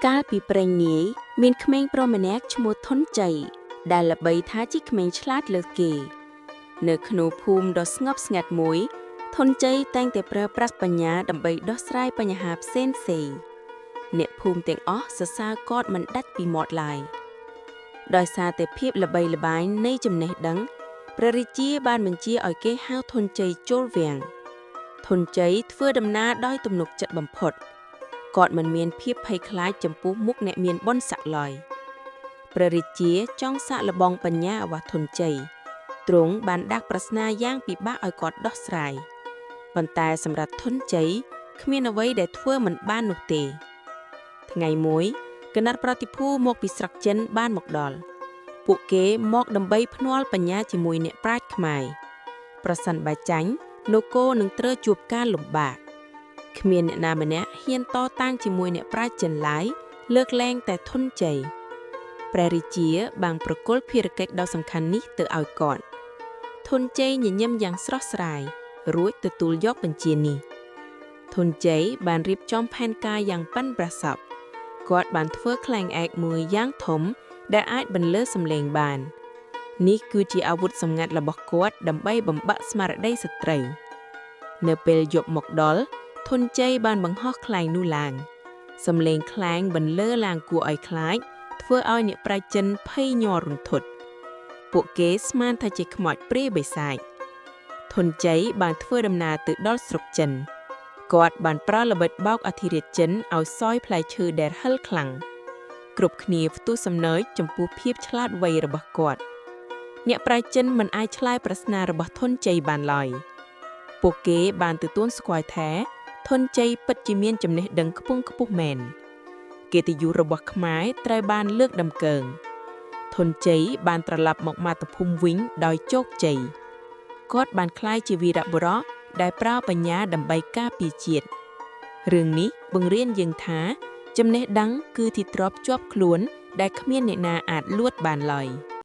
កាលពីព្រេងនាយមានក្មេងប្រុសម្នាក់ឈ្មោះធនជ័យដែលល្បីថាជាក្មេងឆ្លាតលើសគេ នៅក្នុងភូមិដ៏ស្ងប់ស្ងាត់មួយធនជ័យតែងតែប្រើប្រាស់បញ្ញាដើម្បីដោះស្រាយបញ្ហាផ្សេងផ្សេងៗអ្នកភូមិទាំងអស់សរសើរគាត់មិនដាច់ពីមាត់ឡើយដោយសារតែភាពល្បីល្បាញនៃចំណេះដឹងព្រះរាជាបានបញ្ជាឲ្យគេហៅធនជ័យចូលវាំងធនជ័យធ្វើដំណើរដោយទំនុកចិត្តបំផុត គាត់មិនមានភាពភ័យខ្លាចចំពោះមុខអ្នកមានបុណ្យស័ក្តិឡើយព្រះរាជាចង់សាកល្បងបញ្ញារបស់ធនជ័យទ្រង់បានដាក់ប្រស្នាយ៉ាងពិបាកឲ្យគាត់ដោះស្រាយប៉ុន្តែសម្រាប់ធនជ័យគ្មានអ្វីដែលធ្វើមិនបាននោះទេ ថ្ងៃមួយគណៈប្រតិភូមកពីស្រុកចិនបានមកដល់ ពួកគេមកដើម្បីភ្នាល់បញ្ញាជាមួយអ្នកប្រាជ្ញខ្មែរប្រសិនបើចាញ់នគរនឹងត្រូវជួបការលំបាក គ្មានអ្នកណាម្នាក់ហ៊ានតតាំងជាមួយអ្នកប្រាជ្ញចិនឡើយលើកលែងតែធនជ័យព្រះរាជាបានប្រគល់ភារកិច្ចដ៏សំខាន់នេះទៅឲ្យគាត់ធនជ័យញញឹមយ៉ាងស្រស់ស្រាយរួចទទួលយកបញ្ជានេះធនជ័យបានរៀបចំផែនការយ៉ាងប៉ិនប្រសប់គាត់បានធ្វើខ្លែងឯកមួយយ៉ាងធំដែលអាចបន្លឺសំឡេងបាន នេះគឺជាអាវុធសម្ងាត់របស់គាត់ដើម្បីបំបាក់ស្មារតីសត្រូវនៅពេលយប់មកដល់ ធនជ័យបានបង្ហោះខ្លែងនោះឡើងសំឡេងខ្លែងបន្លឺឡើងគួរឲ្យខ្លាចធ្វើឲ្យអ្នកប្រាជ្ញចិនភ័យញ័ររន្ធត់ពួកគេស្មានថាជាខ្មោចព្រាយបិសាចធនជ័យបានធ្វើដំណើរទៅដល់ស្រុកចិនគាត់បានប្រើល្បិចបោកអធិរាជចិនឲ្យសោយផ្លែឈើដែលហិលខ្លាំងគ្រប់គ្នាផ្ទុះសំណើចចំពោះភាពឆ្លាតវៃរបស់គាត់អ្នកប្រាជ្ញចិនមិនអាចឆ្លើយប្រស្នារបស់ធនជ័យបានឡើយពួកគេបានទទួលស្គាល់ថា ធនជ័យពិតជាមានចំណេះដឹងខ្ពង់ខ្ពស់មែនកិត្តិយសរបស់ខ្មែរត្រូវបានលើកតម្កើងធនជ័យបានត្រឡប់មកមាតុភូមិវិញដោយជោគជ័យគាត់បានក្លាយជាវីរបុរសដែលប្រើបញ្ញាដើម្បីការពារជាតិរឿងនេះបង្រៀនយើងថាចំណេះដឹងគឺទីទ្រព្យជាប់ខ្លួនដែលគ្មានអ្នកណាអាចលួចបានឡើយ។